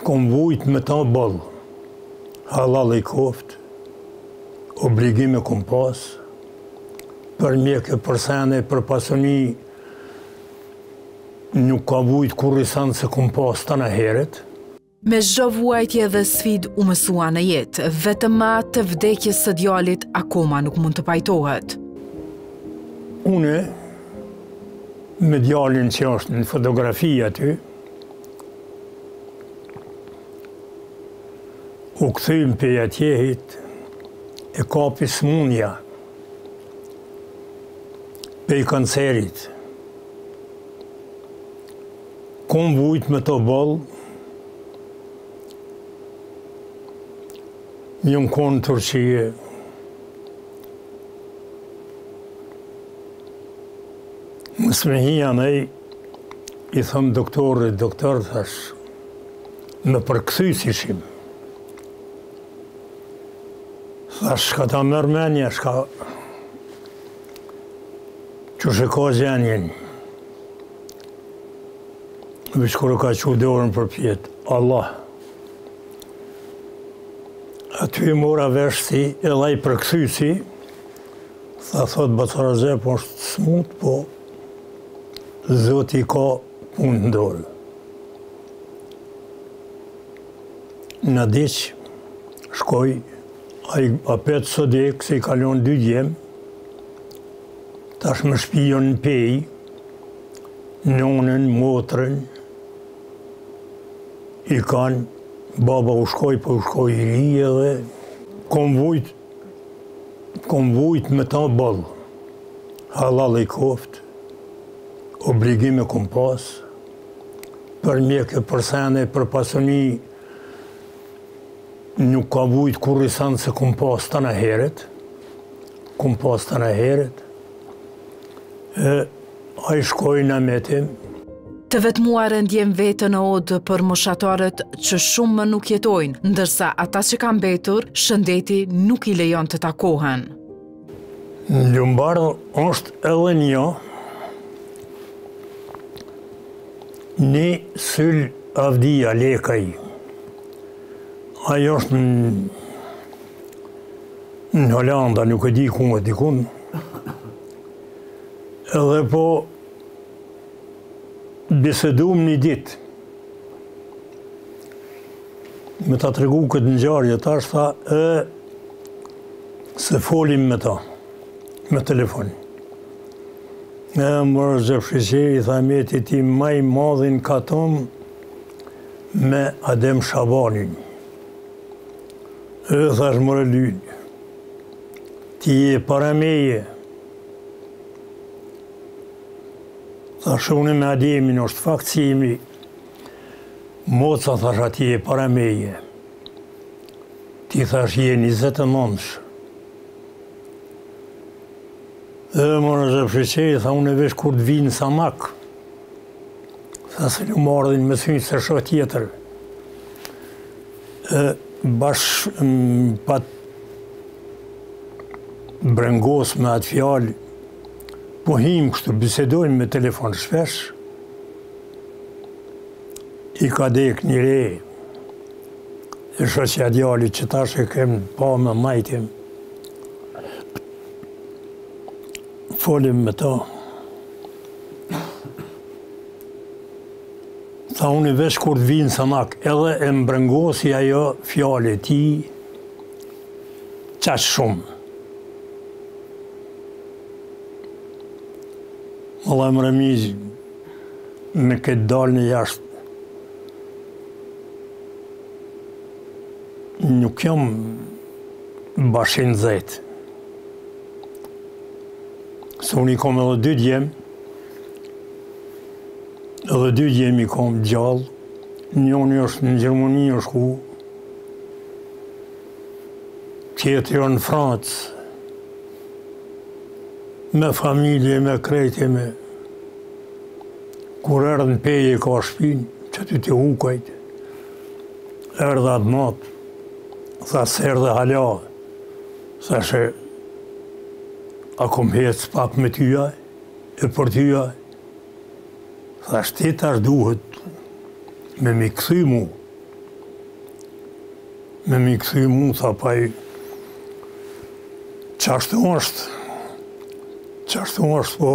Kom vujt me ta boll. Hallall i koft. Obligime kom pas. Për mjekë, për sene, për pasuni, nuk ka vujt kurrë sen se kom pas tana heret. Me çdo vuajtje dhe sfidë u mësua në jetë, vetëm me atë të vdekjes së djalit akoma nuk mund të pajtohet. Une, me djalin që është në fotografi aty, u kthym pej atjehit, e kapi smunja, pej kancerit. Kom vujt me to boll, jom konë në Turqie, Mos me hi anej, i thom doktorit, doktor, thash, me përkthys ishim. Thash, shka ta merr menja, shka, qysh e ka gjenjen. Veç kur e ka çu dorën përpjetë, Allah. Aty e mora vesh si edhe ai përkthysi, tha thot Baca Rexhep është smut, po Zoti i ka punët në dorë. Na diq, shkoi, ai apet s'o dek, se i ka lon dy djem, tash me shpi janë në Pejë, Nonën, motrën, i kanë, baba u shkoi, po u shkoi i ri edhe, kom vujt, kom vujt me ta boll, hallall i koft, obligime kom pas, për mjekë, për sene, për pasuni, nuk ka vujt kurrë sen se kom pas tana heret, kom pas tana heret, e, Ai shkoi na metim. Të vetmuar e ndjen veten në odë për moshatarët që shumë më nuk jetojnë, ndërsa ata që kanë mbetur, shëndeti nuk i lejon të takohen. Në Lumbardh është edhe një, një Syl Avdia Lekaj. Ai është në, në Holanda, nuk e di ku më dikun. Edhe po bisedum një ditë, me ta tregu këtë ngjarje, tash tha, e, se folim me ta, me telefon. E, more Rexhep Sheqeri, tha meti ti ma i madhi n'katun me Adem Shabanin. E, thash more Lyl, ti je para meje, Thash unë me Ademin është fakt si jemi moca, thash a ti je para meje. Ti thash je 29. Dhe more Rexhep Sheqeri, tha unë e veç kur të vinë samak. Tha se Lumbardhin me sy s'e shoh tjetër. E, bash më pat brengos me atë fjalë, po him kështu, bisedojmë me telefon shpesh, i ka dek një re, e shoqja e djalit që tash e kem pa me majtim, folim me to, Tha unë veç kur të vinë samak, edhe e mbrengosi ajo fjalë e tij, qaq shumë. Valla më remiz me këtë dalë në jashtë. Nuk jam bash i nxehtë. Se unë i kom edhe dy djem, edhe dy djem i kom gjallë, njoni është në Gjermani është ku, tjetri në Francë, me familje, me krejt e me, kur erdhë në Pejë ka shpinë, që ty të hukajt, erdhë atë natë, tha s'erdhe hala, thashë, a kom hecë pak me tyja, e për tyja, thash ti tash duhet me m'i kthy mu. Me m'i kthy mu, tha, pa i... Qashtu është, qashtu është, po...